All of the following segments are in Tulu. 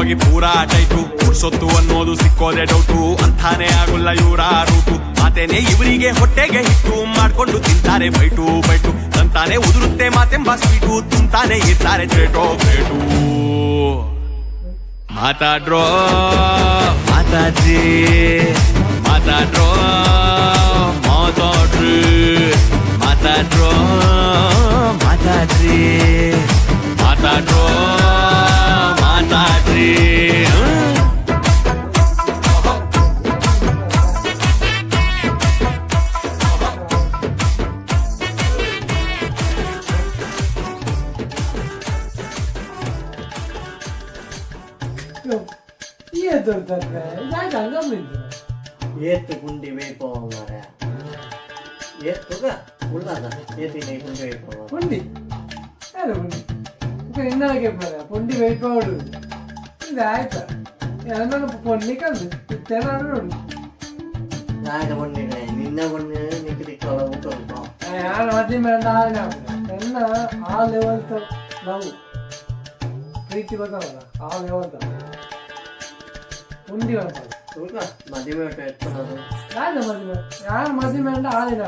ಹೋಗಿ ಪೂರಾ ಟೈಟು. ಪುರ್ಸೊತ್ತು ಅನ್ನೋದು ಸಿಕ್ಕೋದೆ ಡೌಟು. ಅಂತಾನೆ ಆಗುಲ್ಲ ಇವರ ರೂಟು. ಮಾತೇನೆ ಇವರಿಗೆ ಹೊಟ್ಟೆಗೆ ಹಿಟ್ಟು, ಮಾಡ್ಕೊಂಡು ತಿಂತಾರೆ ಬೈಟು ಬೈಟು. ತಂತಾನೆ ಉದುರುತ್ತೆ ಮಾತೆಂಬ ಸ್ವೀಟು, ತುಂತಾನೆ ಇರ್ತಾರೆ ಗ್ರೇಟೋ ಗ್ರೇಟು. ಮಾತಾಡ್ರೋ ಮಾತಾಡ್ರಿ, ಮಾತಾಡ್ರೋ ಮಾತಾಡ್ರಿ, ಮಾತಾಡ್ರೋ ಮಾತಾಡ್ರಿ, ಮಾತಾಡ್ರೋ ಮಾತಾಡ್ರಿ. ಏ ದೊಡ್ಡ ಇದಾಯ್ತು ಹಂಗಮ್ಮಿದ್ದು. ಏತ್ ಗುಂಡಿ ಬೇಯ್ಪೋ ಮಾರ, ಏತ್ ತುಗ ಉಳ್ಳಾದ ಏತಿನ ಗುಂಡಿ ಬೇಯ್ಪೋ. ಪುಂಡಿ ಯಾರು ಪುಂಡಿ ನಿನ್ನಗೆ ಬರ ಪುಂಡಿ ವೆಯ್ಟ್ ಮಾಡು. ಇದು ಆಯ್ತಾ? ನನ್ನ ಪೊನ್ನಿ ಕಂದು ಇತ್ತೆ ನಾನು ನೋಡು. ನಾಯಕ ಬಣ್ಣಿಡೆ ನಿನ್ನ ಬಣ್ಣ ನಿಕ್ಕ ತಿಕ್ಕಲ ಊಟ ಉಂಟು. ಯಾರು ಮದುವೆ ಮೇಲೆ ಎನ್ನ ಆ ಲೆವೆಲ್ ನಾವು ಪ್ರೀತಿ ಗೊತ್ತಲ್ಲ, ಆ ಲೆವೆಲ್ ಪುಂಡಿ ಅಂತ. ತುಗ ಮದುವೆ ಊಟ ಎತ್ಕೊಳ್ಳೋದು. ಯಾರು ಮದುವೆ, ಯಾರು ಮದುವೆ ಅಂದ್ರೆ ಆಳಿನ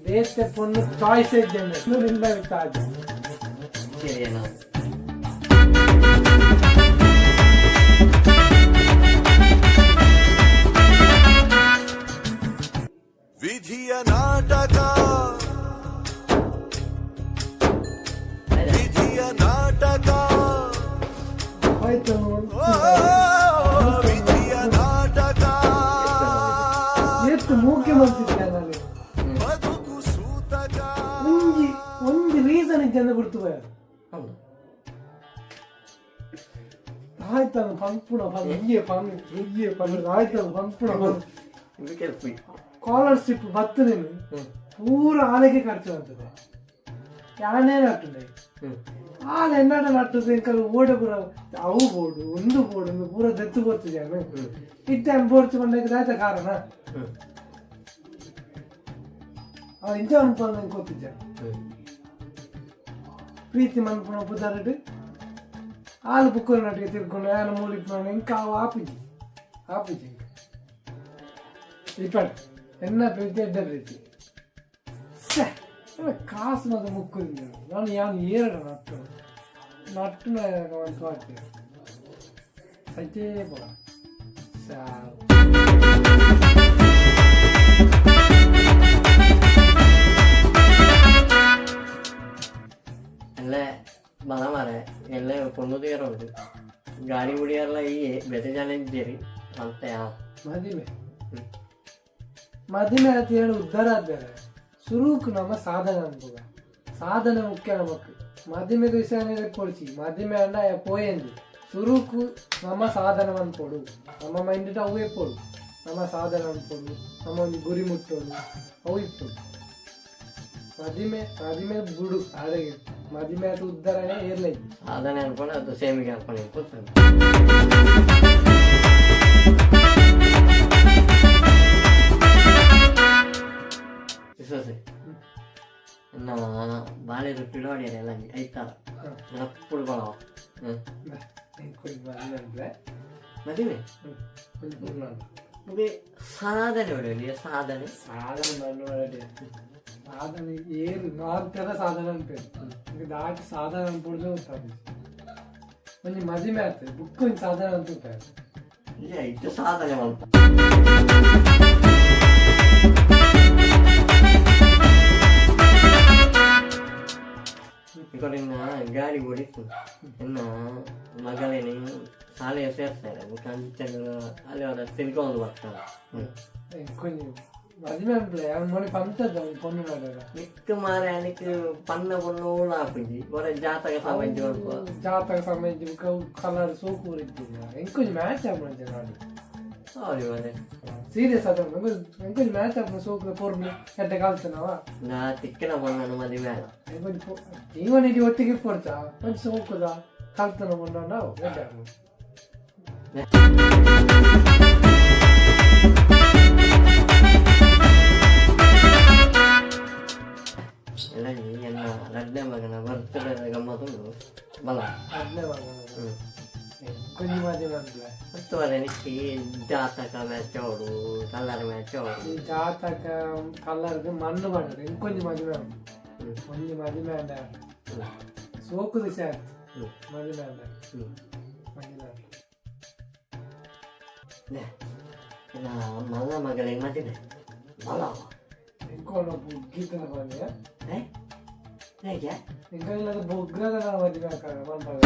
ಬೇತೆ ಪೊಣ್ಣು ಚಾಯ್ಸ್ ಇದ್ದೇನೆ ನಿನ್ನ ತಾಜ್. ಸರಿ ನಾವು. ವಿಧಿಯ ನಾಟಕ, ವಿಧಿಯ ನಾಟಕ. ಹೋಯ್ತು. ಓ, ವಿಧಿಯ ನಾಟಕ. ಎಷ್ಟು ಮೂಕೆ ಬಂತಿದ್ದೆ ನಾನು. ಬದುಕು ಸೂತಕ. ಒಂಜಿ ಒಂಜಿ ರೀಸನ್ ಇದ್ದೆ ಗುರ್ತು ಬಯ. ಹೌದು. ಆಯ್ತಾನು ಪಂಪುಣ ಪಂಗೆ ಪಂ ಇಯ್ಯೆ ಪಂ ಆಯ್ತಾನು ಪಂಪುಣ ಪಂ. ಇದು ಕೆಲ್ಪಿ. ಸ್ಕಾಲರ್ಶಿಪ್ ಬತ್ತು ನೀನು ಪೂರ ಆಲೆಗೆ ಖರ್ಚು ಅಂತದೆ. ಯಾನೇ ನಟ್ಟುಂಡೆ. ಆಲೆ ಎನ್ನಾಟ ನಟ್ಟುದು ಇಂಕಲ್ ಓಡೆ ಪೂರ ಅವು ಬೋಡು ಒಂದು ಬೋಡು ಒಂದು ಪೂರ ದೆತ್ತು ಗೊತ್ತಿದ್ಯಾನು ಇತ್ತೆ ಬೋಡ್ಚು ಬಂದಾಗ ಆಯ್ತ ಕಾರಣ. ಅವ ಇಂಚ ಅನ್ಪಲ್ಲ ಗೊತ್ತಿದ್ದ. ಪ್ರೀತಿ ಮನ್ಪುಣ ಪುದರಡು ಆಲು ಬುಕ್ಕರು ನಟಿಗೆ ತಿರ್ಕೊಂಡು ಯಾನ ಮೂಲಿಪ್ಪು ಇಂಕ ಅವು ಆಪಿಜಿ ಆಪಿಜಿ ಇಪ್ಪಣ ಎನ್ನ ಪ್ರೀತಿ ಎಡ್ಡ ಪ್ರೀತಿ ಛೆ, ಎನ್ನ ಕಾಸು ಮಾತ್ರ ಮುಕ್ಕುದಿಲ್ಲ. ನಾನು ಯಾನ್ ಏರಡ ನಟ್ಟು ನಟ್ಟು ಒಂದು ಆಯ್ತು ಸೈತೇ ಪೋ ಸಾವು. ಎಲ್ಲ ಬಲ ಮಾರೆ ಎಲ್ಲ ಕೊಂಡು ತೀರೋದು ಗಾಡಿ ಗುಡಿಯೆಲ್ಲ ಈ ಬೆತೆ ಜನ ಇದ್ದೀರಿ ಅಂತ. ಮದಿಮೆ ಮದಿಮೆ ಅಂತ ಹೇಳಿ ಉದ್ಧಾರ ಆದ್ಮೇಲೆ ಸುರುಕು ನಮ್ಮ ಸಾಧನೆ ಅನ್ಬೋದ. ಸಾಧನೆ ಮುಖ್ಯ ನಮಕ್. ಮದಿಮೆಗೆ ವಿಷಯ ಪೊಡಿಸಿ ಮದಿಮೆ ಅಣ್ಣ ಪೋಯಂದಿ ಸುರುಕು ನಮ್ಮ ಸಾಧನೆ ಅನ್ಪೋಡು. ನಮ್ಮ ಮೈಂಡ್ ಅವು ಇಪ್ಪೋಡು. ನಮ್ಮ ಸಾಧನೆ ಅನ್ಪೋಡು, ನಮ್ಮ ಒಂದು ಗುರಿ ಮುಟ್ಟೋಡು ಅವು ಇಪ್ಪೋಡು. ಮದಿಮೆ ಮದಿಮೆ ಬುಡು ಆಡಗೆ ಮದಿಮೆ ಆತ ಉದ್ಧಾರನೇ ಏರ್ಲೈತಿ. ಸಾಧನೆ ಅನ್ಕೊಂಡು ಅದು ಸೇಮಿಗೆ ಅನ್ಕೊಂಡು ಕೂತಾನೆ. ವಿಶ್ವಾಸ ನಮ್ಮ ಬಾಳೆ ರೊಟ್ಟಿ ಹೊಡೆಯಲ್ಲ ಐತಾರ ಎಪ್ಪುಡು ಬಳವ. ಮದುವೆ ಅಂದ್ರೆ ಮದುವೆ ಒಂಜಿ ಪೂರ್ಣ. ನಿಮಗೆ ಸಾಧನೆ ಹೊಡೆಯಲಿ ಸಾಧನೆ. ಸಾಧನೆ ಮಣ್ಣು ಸಾಧನೆ ಏನು ಮಾತ್ರ ಸಾಧನೆ ಅನ್ಪೇರು ಈಗ ದಾಟಿ ಸಾಧನೆ ಅನ್ಪುಡ್ದು ಗೊತ್ತಾಗ್ತದೆ. ಒಂಜಿ ಮದಿಮೆ ಆಗ್ತದೆ ಬುಕ್ ಒಂಜಿ ಸಾಧನೆ ಅಂತ ಉಂಟು. ಇಲ್ಲ, ಇದು ಸಾಧನೆ ಅಂತ. ಇನ್ನ ಗಾಡಿ ಓಡಿತ್ತು ಇನ್ನ ಮಗಳೇನು ಶಾಲೆಗೆ ಸೇರ್ತಾರೆ ಕಂಚನ ಅಲ್ಲಿ ಅವರ ತಿಳ್ಕೊಂಡು ಬರ್ತಾರೆ. ಕೊಂಚ ಮದಿಮೆ ಅನ್ಪಲೆ ಅವ್ನ ಮೊನ್ನೆ ಪಂತದ್ದು ಅವ್ನ ಪೊಣ್ಣು ನೋಡಲ್ಲ. ನಿಕ್ಕ ಮಾರೆ ಅನಿಕ್ ಪನ್ನ ಪೊಣ್ಣು ಆಪುಜಿ ಹೊರ ಜಾತಕ ಸಮಂಜಿ ಬರ್ಪ. ಜಾತಕ ಸಮಯ ಕಲರ್ ಸೋಕು ಊರಿದ್ದಿಲ್ಲ. ಇಂಕೊಂಜಿ ಮ್ಯಾಚ್ ಆಪುನ ನಾಡು. ಹೌದು ಮಾರೆ. ಸೀರಿಯಸ್ ಆದ ಇಂಕೊಂಜಿ ಮ್ಯಾಚ್ ಆಪುನ ಸೋಕು ಪೊರ್ನು ಎಡ್ಡೆ ಕಲ್ತನವ. ನಾ ತಿಕ್ಕಿನ ಪೊಣ್ಣನು ಮದುವೆ ಆದ. ಇಂಕೊಂಜಿ ಜೀವನ ಇಡೀ ಒಟ್ಟಿಗೆ ಪೊರ್ಚ ಒಂಜಿ ಸೋಕುದ ಕಲ್ತನ ಪೊಣ್ಣು ನಾವು ಎಡ್ಡೆ ಆಪುಂಡು. ಎಲ್ಲ ಎನ್ನ ರಡ್ಡೆ ಮಗನ ಬರ್ತಡೇ ಗಮ್ಮತ್ತುಂಡು ಬಲ. ಅದ್ನೇ ಮಗನ. ಹ್ಮ್. ಕೊಂಜಿ ಮದಿಮೆ ಮನ್ಪುಲೆ. ಪತ್ತುವರೆ ನಿಕ್ಕಿ ಜಾತಕ ಮ್ಯಾಚ್ ಅವಡು, ಕಲ್ಲರ್ ಮ್ಯಾಚ್ ಅವಡು. ಈ ಜಾತಕ ಕಲ್ಲರ್ಗ್ ಮಣ್ಣು ಪಂಡ ಇಂಕೊಂಜಿ ಮದಿಮೆ ಉಂಡು. ಒಂಜಿ ಮದಿಮೆ ಅಂಡ ಸೋಕು ದಿಸೆ ಆಯ್ತು. ಮದಿಮೆ ಅಂಡ ಮದಿಮೆ ಅಂಡ. ಮಲ್ಲ ಮಗಳಿಗೆ ಮದಿಮೆ ಮಲ್ಲ. ಇಂಕೋನ ಬುಗ್ಗಿತನ ಬಂದೆ. ಏ ಹೇಗೆ? ಇಂಕಲ್ಲ ಬೊಗ್ಗದ ಮದಿಮೆ ಹಾಕ ಮನ್ಪಾಗ.